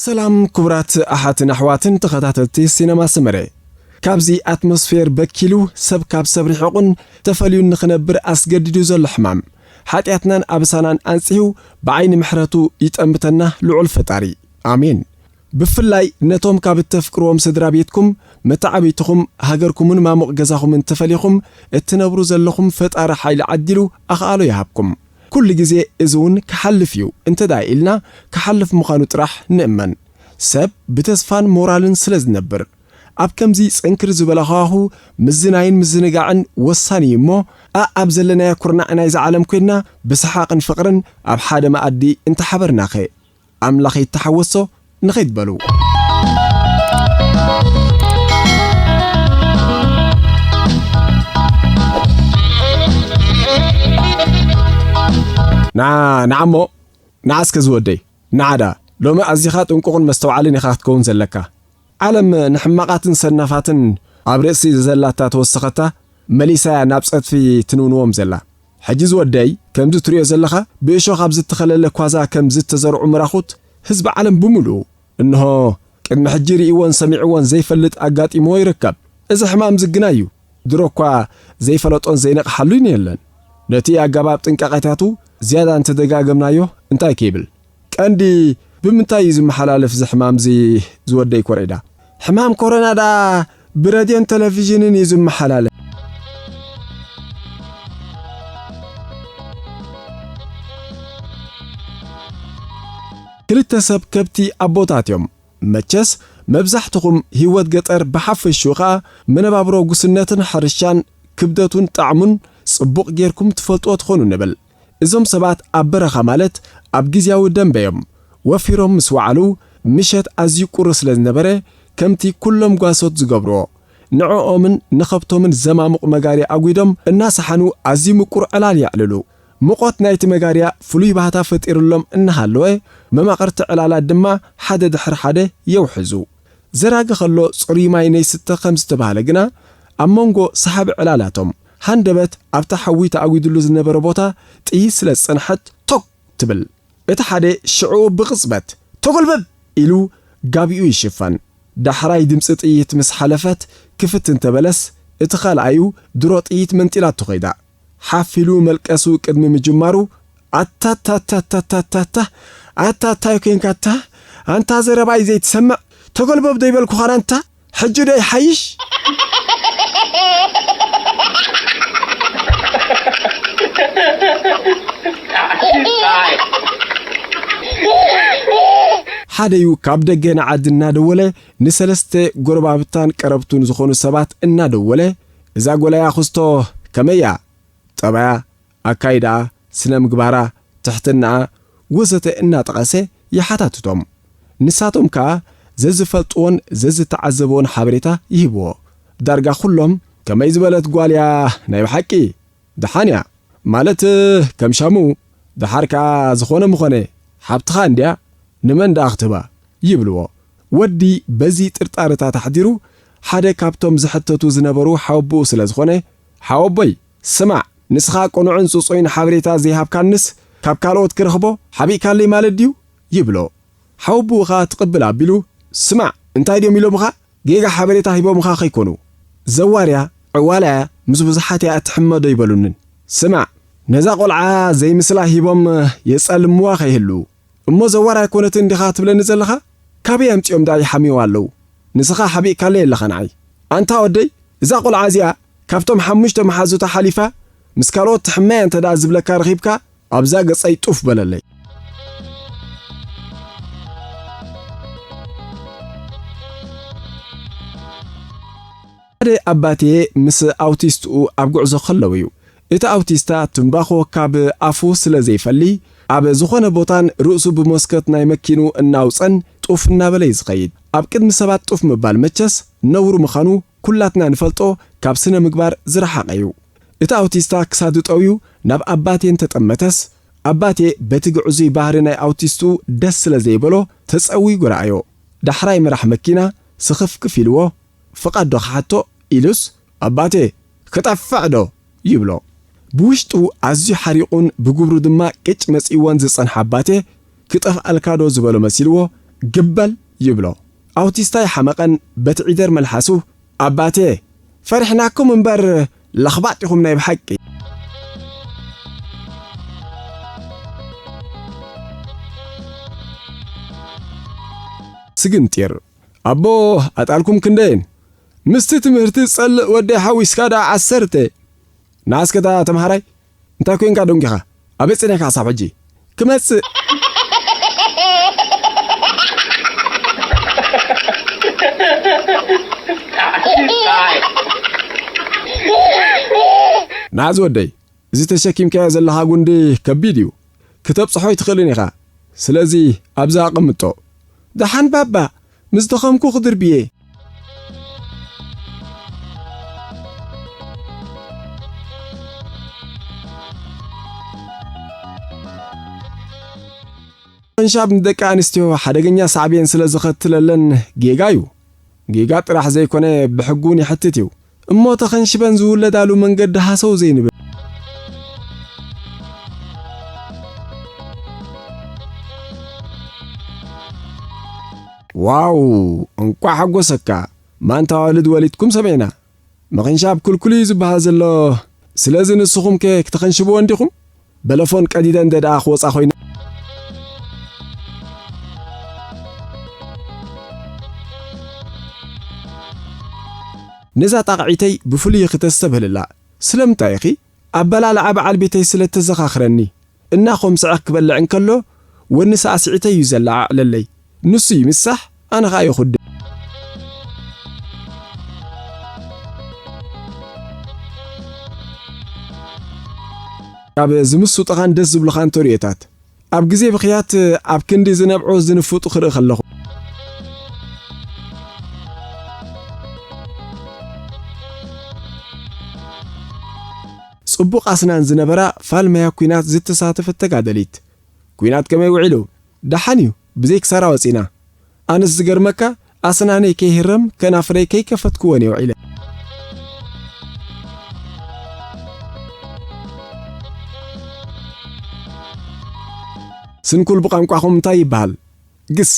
ሰላም ክቡራት ኣሓትን ኣሕዋትን ተኸታተልቲ ሲነማ ሰመረ። ካብዚ ኣትሞስፌር በኪሉ ሰብ ካብ ሰብ ርሒቑን ተፈልዩን ንኽነብር ኣስገዲዱ ዘሎ ሕማም፣ ሓጢኣትናን ኣበሳናን ኣንጺሁ ብዓይኒ ምሕረቱ ይጠምተና ልዑል ፈጣሪ። ኣሜን። ብፍላይ ነቶም ካብ እተፍቅርዎም ስድራ ቤትኩም፣ መተዓብይትኹም፣ ሃገርኩምን ማሙቕ ገዛኹምን ተፈሊኹም እትነብሩ ዘለኹም ፈጣሪ ሓይሊ ዓዲሉ ኣኽኣሎ ይሃብኩም። ኩሉ ግዜ እዚ እውን ክሓልፍ እዩ እንተ ደኣ ኢልና ክሓልፍ ምዃኑ ጥራሕ ንእመን። ሰብ ብተስፋን ሞራልን ስለ ዝነብር፣ ኣብ ከምዚ ጽንክር ዝበለ ሃዋሁ ምዝናይን ምዝንጋዕን ወሳኒ እዩ እሞ፣ ኣኣብ ዘለናዮ ኩርናዕ ናይዛ ዓለም ኮይንና ብሰሓቕን ፍቕርን ኣብ ሓደ መኣዲ እንተሓበርናኸ? ኣምላኽ ይተሓወሶ ንኸይድ በሉ። ንዓ ንዓሞ ንዓ እስከ ዝወደይ ንዓዳ ሎሚ ኣዚኻ ጥንቁቕን መስተውዓልን ኢኻ ክትከውን ዘለካ። ዓለም ንሕማቓትን ሰናፋትን ኣብ ርእሲ ዘላታ ተወሰኸታ መሊሳያ ናብ ጸድፊ ትንውንዎም ዘላ። ሕጂ ዝወደይ ከምዚ ትሪኦ ዘለኻ ብእሾኽ ኣብ ዝተኸለለ ኳዛ ከም ዝተዘርዑ ምራኹት ህዝቢ ዓለም ብምሉኡ እንሆ ቅድሚ ሕጂ ርእይዎን ሰሚዕዎን ዘይፈልጥ ኣጋጢምዎ ይርከብ። እዚ ሕማም ዝግና እዩ። ድሮ እኳ ዘይፈለጦን ዘይነቕሓሉን የለን። ነቲ ኣገባብ ጥንቃቄታቱ ዝያዳ እንተደጋገምናዮ እንታይ ከይብል። ቀንዲ ብምንታይ እዩ ዝመሓላለፍ እዚ ሕማም እዚ ዝወደይ ኮሬዳ? ሕማም ኮሮና ደኣ ብረድዮን ቴሌቪዥንን እዩ ዝመሓላለፍ። ክልተ ሰብ ከብቲ ኣቦታት እዮም። መቸስ መብዛሕትኹም ህይወት ገጠር ብሓፈሽኡ ኸኣ መነባብሮ ጉስነትን ሕርሻን ክብደቱን ጣዕሙን ጽቡቕ ጌርኩም ትፈልጥዎ ትኾኑ ንብል። እዞም ሰባት ኣብ በረኻ ማለት ኣብ ግዝያዊ ደንበ እዮም። ወፊሮም ምስ ወዓሉ ምሸት ኣዝዩ ቁሪ ስለ ዝነበረ ከምቲ ኩሎም ጓሶት ዝገብርዎ ንዕኦምን ንኸብቶምን ዘማሙቕ መጋርያ ኣጒዶም እናሰሓኑ ኣዝዩ ምቁር ዕላል የዕልሉ። ሙቐት ናይቲ መጋርያ ፍሉይ ባህታ ፈጢሩሎም እናሃለወ መማቕርቲ ዕላላት ድማ ሓደ ድሕሪ ሓደ የውሕዙ። ዘራጊ ከሎ ጽሩይ ማይ ነይስተ ከም ዝተባህለ ግና ኣብ መንጎ ሰሓቢ ዕላላቶም ሃንደበት ኣብታ ሓዊ ተኣጒድሉ ዝነበረ ቦታ ጥይት ስለ ዝጸንሐት ቶግ ትብል። እቲ ሓደ ሽዑ ብቕጽበት ተጎልበብ ኢሉ ጋቢኡ ይሽፈን። ዳሕራይ ድምጺ ጥይት ምስ ሓለፈት ክፍት እንተበለስ እቲ ካልኣዩ ድሮ ጥይት መንጢላቶ ኸይዳ። ሓፍ ኢሉ መልቀሱ ቅድሚ ምጅማሩ ኣታታታታታታ ኣታ እንታይ ኮንካ ኣታ ኣንታ ዘረባይ ዘይትሰምዕ ተጎልበብ ዶ ይበልኩኻን ኣንታ ሕጂ ዶ ይሓይሽ? ሓደዩ ካብ ደገ ንዓዲ እናደወለ ንሰለስተ ጎረባብታን ቀረብቱን ዝኾኑ ሰባት እናደወለ እዛ ጎላያ ክስቶ ከመያ? ጠባያ፣ ኣካይዳኣ፣ ስነ ምግባራ፣ ትሕትናኣ ወዘተ እናጠቐሰ ይሓታትቶም። ንሳቶም ከኣ ዘዝፈልጥዎን ዘዝተዓዘብዎን ሓበሬታ ይህብዎ። ዳርጋ ኩሎም ከመይ ዝበለት ጓል እያ ናይ ብሓቂ? ደሓን እያ ማለት ከም ሻሙ፣ ደሓር ከኣ ዝኾነ ምኾነ ሓብትኻ እንድያ ንመን ደኣ ክትህባ? ይብልዎ። ወዲ በዚ ጥርጣረታት ኣሕዲሩ ሓደ ካብቶም ዝሕተቱ ዝነበሩ ሓወቦኡ ስለ ዝኾነ፣ ሓወቦይ ስማዕ፣ ንስኻ ቅኑዕን ጽጹይን ሓበሬታ ዘይሃብካንስ ካብ ካልኦት ክረኽቦ ሓቢእካለይ ማለት ድዩ? ይብሎ። ሓወቦኡ ኸኣ ትቕብል ኣቢሉ፣ ስማዕ፣ እንታይ ድዮም ኢሎምኻ? ጌጋ ሓበሬታ ሂቦምኻ ኸይኮኑ። ዘዋርያ፣ ዕዋላያ ምስ ብዙሓት እያ እትሕመዶ ይበሉንን። ስማዕ፣ ነዛ ቖልዓ ዘይምስላ ሂቦም የጸልምዋ ኸይህልዉ። እሞ ዘዋር ኣይኮነትን ዲኻ ትብለኒ ዘለኻ? ካበይ ኣምጺኦም ደኣ ይሓምይዋ ኣለዉ? ንስኻ ሓቢእካለይ ኣለኻ ንዓይ። ኣንታ ወደይ፣ እዛ ቖልዓ እዚኣ ካብቶም ሓሙሽተ መሓዙታ ሓሊፋ ምስ ካልኦት ትሕመያ እንተ ደኣ ዝብለካ ረኺብካ ኣብዛ ገጸይ ጡፍ በለለይ። ሓደ ኣባቴ ምስ ኣውቲስትኡ ኣብ ጉዕዞ ከለዉ እዩ። እቲ ኣውቲስታ ትምባኾ ካብ ኣፉ ስለ ዘይፈሊ፣ ኣብ ዝኾነ ቦታን ርእሱ ብመስኮት ናይ መኪኑ እናውጸን ጡፍ እናበለ እዩ ዝኸይድ። ኣብ ቅድሚ ሰባት ጡፍ ምባል መቸስ ነውሪ ምዃኑ ኩላትና ንፈልጦ፣ ካብ ስነ ምግባር ዝረሓቐ እዩ። እቲ ኣውቲስታ ክሳዱ ጠውዩ ናብ ኣባቴ እንተጠመተስ፣ ኣባቴ በቲ ግዕዙይ ባህሪ ናይ ኣውቲስትኡ ደስ ስለ ዘይበሎ ተጸዊጉ ረኣዮ። ዳሕራይ መራሕ መኪና ስኽፍክፍ ኢልዎ፣ ፍቓድ ዶ ክሓቶ ኢሉስ፣ ኣባቴ ክጠፍዕ ዶ ይብሎ። ብውሽጡ ኣዝዩ ሓሪቑን ብግብሩ ድማ ቅጭ መጺእዎን ዝጸንሐ ኣባቴ ክጠፍኣልካ ዶ ዝበሎ መሲልዎ ግበል ይብሎ። ኣውቲስታ ይሓመቐን በቲ ዒደር መልሓሱ፣ ኣባቴ፣ ፈሪሕናኩም እምበር ለኽባጥ ኢኹም ናይ ብሓቂ። ስግንጢር፣ ኣቦ፣ ኣጣልኩም ክንደየን? ምስቲ ትምህርቲ ዝጸልእ ወደይ ሓዊስካ ደኣ ዓሰርተ። ንኣስከታ ተምሃራይ፣ እንታይ ኮንካ ደንጊኻ? ኣበይ ጸኒሕካ ክሳብ ሕጂ? ክመጽእ። ንኣዝ ወደይ፣ እዚ ተሸኪምካዮ ዘለኻ ጉንዲ ከቢድ እዩ። ክተብጽሖ ኣይትኽእልን ኢኻ። ስለዚ ኣብዛ ኣቐምጦ። ደሓን ባባ፣ ምስ ደኸምኩ ክድርብየ። ምኽንሻብ ንደቂ ኣንስትዮ ሓደገኛ ሳዕቤን ስለ ዘኸትለለን ጌጋ እዩ። ጌጋ ጥራሕ ዘይኮነ ብሕጉን ይሕትት እዩ። እሞ ተኸንሽበን ዝውለዳሉ መንገዲ ሃሰው ዘይንብል። ዋው! እንቋዕ ሓጎሰካ። ማንታ ኣዋልድ ወሊድኩም ሰሚዕና። ምኽንሻብ ክልኩል እዩ ዝበሃል ዘሎ። ስለዚ ንስኹም ከ ክትኸንሽብዎ እንዲኹም? በለፎን ቀዲደ እንደ ደኣ ክወጻ ኮይነ። ነዛ ጣቕዒተይ ብፍሉይ ክተስተብህልላ። ስለምንታይ ኢኺ? ኣበላልዓ በዓል ቤተይ ስለ እተዘኻኽረኒ። እና ኾም ስዕኽ ክበልዕ እንከሎ፣ ወኒ ሳዕስዒተይ እዩ ዘለዓዕለለይ። ንሱ ይምሳሕ፣ ኣነ ኸኣ ይኹድዕ። ካብ ዝምስጡኻን ደስ ዝብሉኻን ተርእዮታት፣ ኣብ ግዜ ብኽያት ኣብ ክንዲ ዝነብዑ ዝንፍጡ ክርኢ ከለኹ። ጽቡቕ ኣስናን ዝነበራ ፋልመያ ኲናት ዝተሳተፈት ተጋደሊት። ኲናት ከመይ ውዒሉ? ደሓን እዩ፣ ብዘይ ክሳራ ወጺና። ኣነስ ዝገርመካ፣ ኣስናነይ ከይህረም ከናፍረይ ከይከፈትክወን እየ ውዒለ። ስንኩል ብቋንቋኹም እንታይ ይበሃል? ግስ፣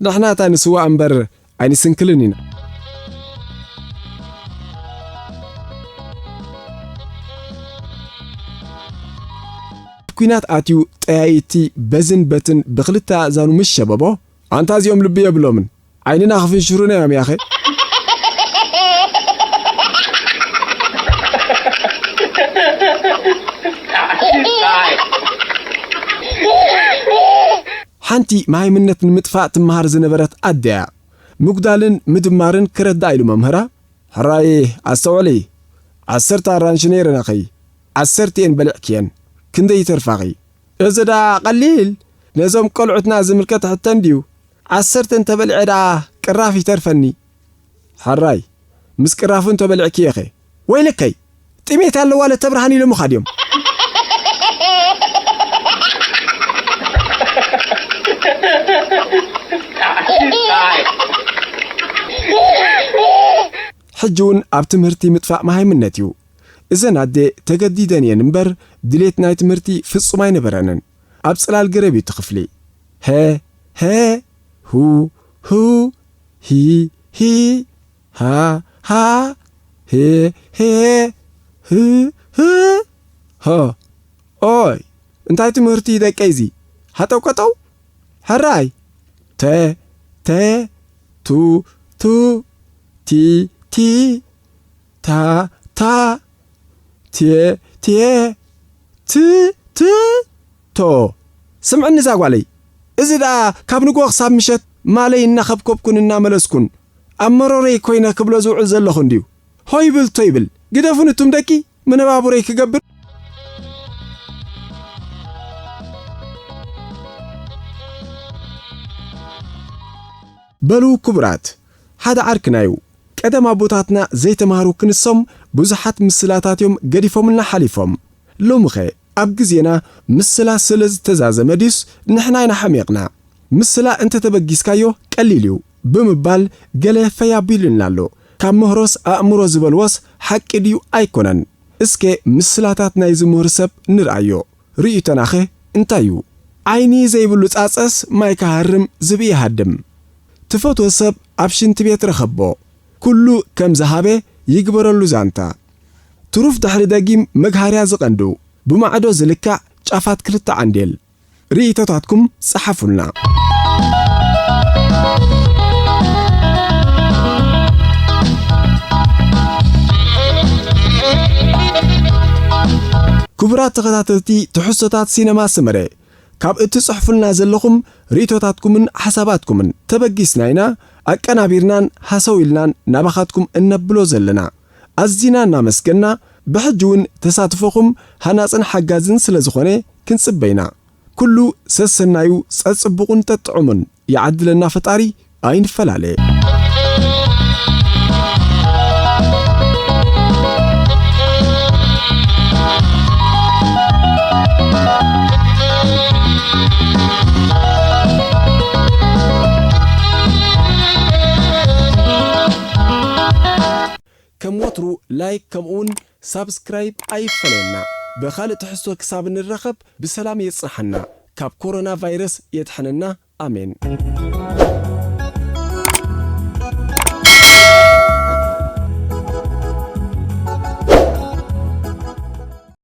ንሕና እታ ንስዋእ እምበር ኣይንስንክልን ኢና። ኣብ ኲናት ኣትዩ ጠያይቲ በዝን በትን ብኽልተ ኣእዛኑ ምስ ሸበቦ፣ ኣንታ እዚኦም ልቢ የብሎምን፣ ዓይንና ክፍንሽሩና እዮም ያኸ። ሓንቲ መሃይምነት ንምጥፋእ ትመሃር ዝነበረት ኣደያ፣ ምጉዳልን ምድማርን ክረድኣ ኢሉ መምህራ፣ ሕራይ ኣስተውዕሊ፣ ዓሰርተ ኣራንሺ ነይረናኺ፣ ዓሰርቲኤን በሊዕክየን፣ ክንደይ ይተርፋኺ? እዚ ደኣ ቀሊል፣ ነዞም ቆልዑትና ዝምልከት ሕቶ እንድዩ፣ ዓሰርተ እንተበሊዐ ደኣ ቅራፍ ይተርፈኒ። ሕራይ፣ ምስ ቅራፉ እንተበሊዕክየኸ? ወይለከይ! ጥሜት ኣለዋ ለተብርሃን ኢሎምኻ ድዮም? ሕጂ እውን ኣብ ትምህርቲ ምጥፋእ መሃይምነት እዩ። እዘን ኣደ ተገዲደን እየን እምበር፣ ድሌት ናይ ትምህርቲ ፍጹም ኣይነበረንን። ኣብ ጽላል ገረብ እዩ እቲ ክፍሊ። ሀ፣ ሀ፣ ሁ፣ ሁ፣ ሂ፣ ሂ፣ ሃ፣ ሃ፣ ሄ፣ ሄ፣ ህ፣ ህ፣ ሆ። ኦይ፣ እንታይ ትምህርቲ ደቀይ እዚ? ሃጠው ቀጠው? ሕራይ። ተ፣ ተ፣ ቱ፣ ቱ፣ ቲ፣ ቲ፣ ታ፣ ታ፣ ቴ፣ ቴ፣ ት፣ ት፣ ቶ። ስምዕኒ እዛ ጓለይ፣ እዚ ደኣ ካብ ንግሆ ክሳብ ምሸት ማለይ እናኸብከብኩን እናመለስኩን ኣብ መሮረይ ኮይነ ክብሎ ዝውዕል ዘለኹ እንድዩ። ሆይ ብል ቶይ ብል፣ ግደፉን እቱም ደቂ፣ መነባብሮይ ክገብር። በሉ ክቡራት፣ ሓደ ዓርክና እዩ። ቀደም ኣቦታትና ዘይተማህሩ ክንሶም ብዙሓት ምስላታት እዮም ገዲፎምልና ሓሊፎም። ሎምኸ ኣብ ግዜና ምስላ ስለ ዝተዛዘመ ድዩስ ንሕና ኢና ሓሚቕና? ምስላ እንተተበጊስካዮ ቀሊል እዩ ብምባል ገለ ፈይ ኣቢሉልና ኣሎ። ካብ ምህሮስ ኣእምሮ ዝበልዎስ ሓቂ ድዩ ኣይኮነን? እስከ ምስላታት ናይዚ ምሁር ሰብ ንርኣዮ። ርእይቶናኸ እንታይ እዩ? ዓይኒ ዘይብሉ ጻጸስ ማይ ክሃርም ዝብኢ ይሃድም። ትፈትዎ ሰብ ኣብ ሽንቲ ቤት ረኸቦ። ኩሉ ከም ዝሃበ ይግበረሉ ዛንታ። ትሩፍ ድሕሪ ደጊም መግሃርያ ዝቐንዱ። ብማዕዶ ዝልካዕ ጫፋት ክልተ ዓንዴል። ርእይቶታትኩም ጸሓፉልና። ክቡራት ተኸታተልቲ ትሕዝቶታት ሲነማ ሰመረ፣ ካብ እትጽሕፉልና ዘለኹም ርእይቶታትኩምን ሓሳባትኩምን ተበጊስና ኢና ኣቀናቢርናን ሃሰው ኢልናን ናባኻትኩም እነብሎ ዘለና። ኣዚና እናመስገና፣ ብሕጂ እውን ተሳትፎኹም ሃናጽን ሓጋዝን ስለ ዝኾነ ክንጽበ ኢና። ኩሉ ሰሰናዩ ጸጽቡቑን ጠጥዑሙን ይዓድለና ፈጣሪ፣ ኣይንፈላለ። ከም ወትሩ ላይክ ከምኡውን ሳብስክራይብ ኣይፈለየና። ብኻልእ ትሕዝቶ ክሳብ እንራኸብ ብሰላም የጽንሓና፣ ካብ ኮሮና ቫይረስ የድሕነና። ኣሜን።